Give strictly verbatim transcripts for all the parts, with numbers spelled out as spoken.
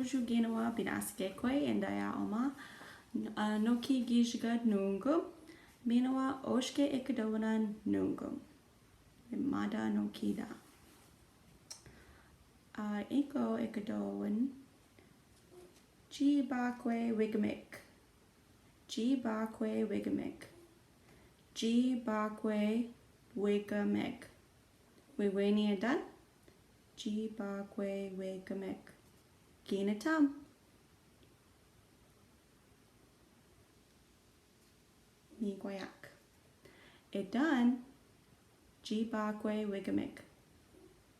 Oju ginawa binasike kwe, inday a Oma, a, noki gijigad nungum, minowa oske ikadowanan nungum. Mada noki da. A, iko ikadowan, jibakwe wigamek. Jibakwe wigamek. Jibakwe wigamek. Weweniadan. Jibakwe wigamek. Ginatam. Miguayak. Edan, jibakwe wigamek.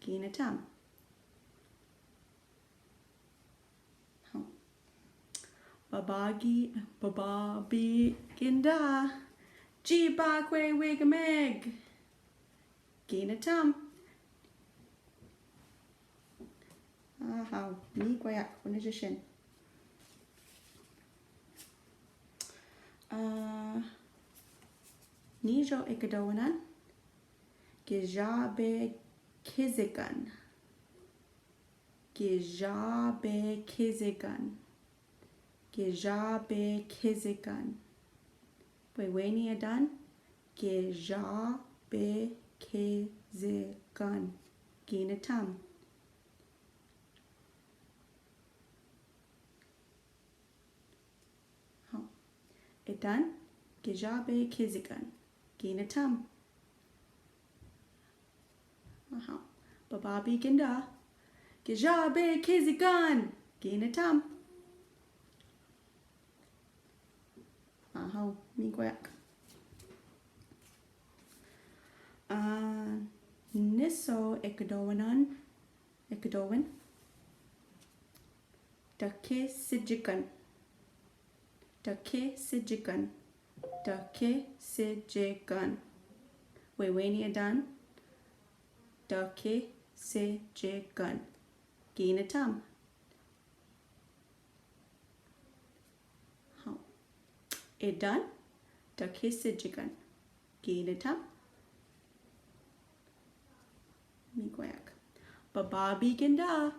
Ginatam. Babagi, bababiginda. Jibakwe wigamek. Ginatam. Ahaw, miguayak, onejashen. A, nijo ikadowanan. Gijabe kizigan. Gijabe kizigan. Gijabe kizigan. Weweniadan. Gijabe kizigan. Ginatam. Edan, gijabe kizigan. Ginatam. Ahaw. Bababiginda. Gijabe kizigan. Ginatam. Ahaw, miguayak. A, niso ikadowanan, ikadowan. Dakesijigan. Dakesijigan. Dakesijigan. Weweniadan. Dakesijigan. Ginatam. Edan, dakesijigan. Ginatam. Miguayak. Bababiginda.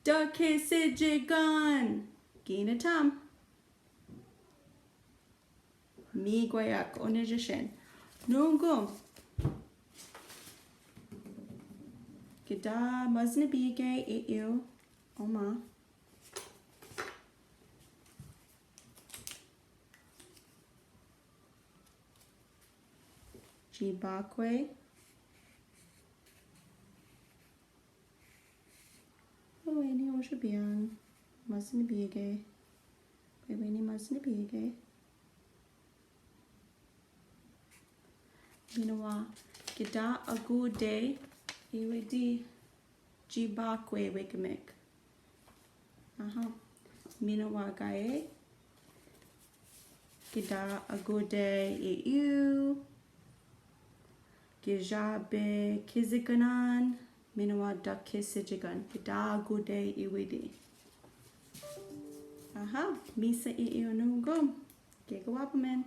Dakesijigan. Ginatam. Miguayak, onejashen. Nungum. Kida mas nibigay i Oma. Jibakwe. Weweniadan, oju biyan. Mas nibigay. Weweniadan, mas nibigay. Minowa, kida agude i widi. Jibakwe wigamek. Ahaw. Minowa gaye. Kida agude i u. Gijabe kiziganan. Minowa dakesijigan. Kida agude i widi. Ahaw. Misa i u nungum. Gigawa pa men.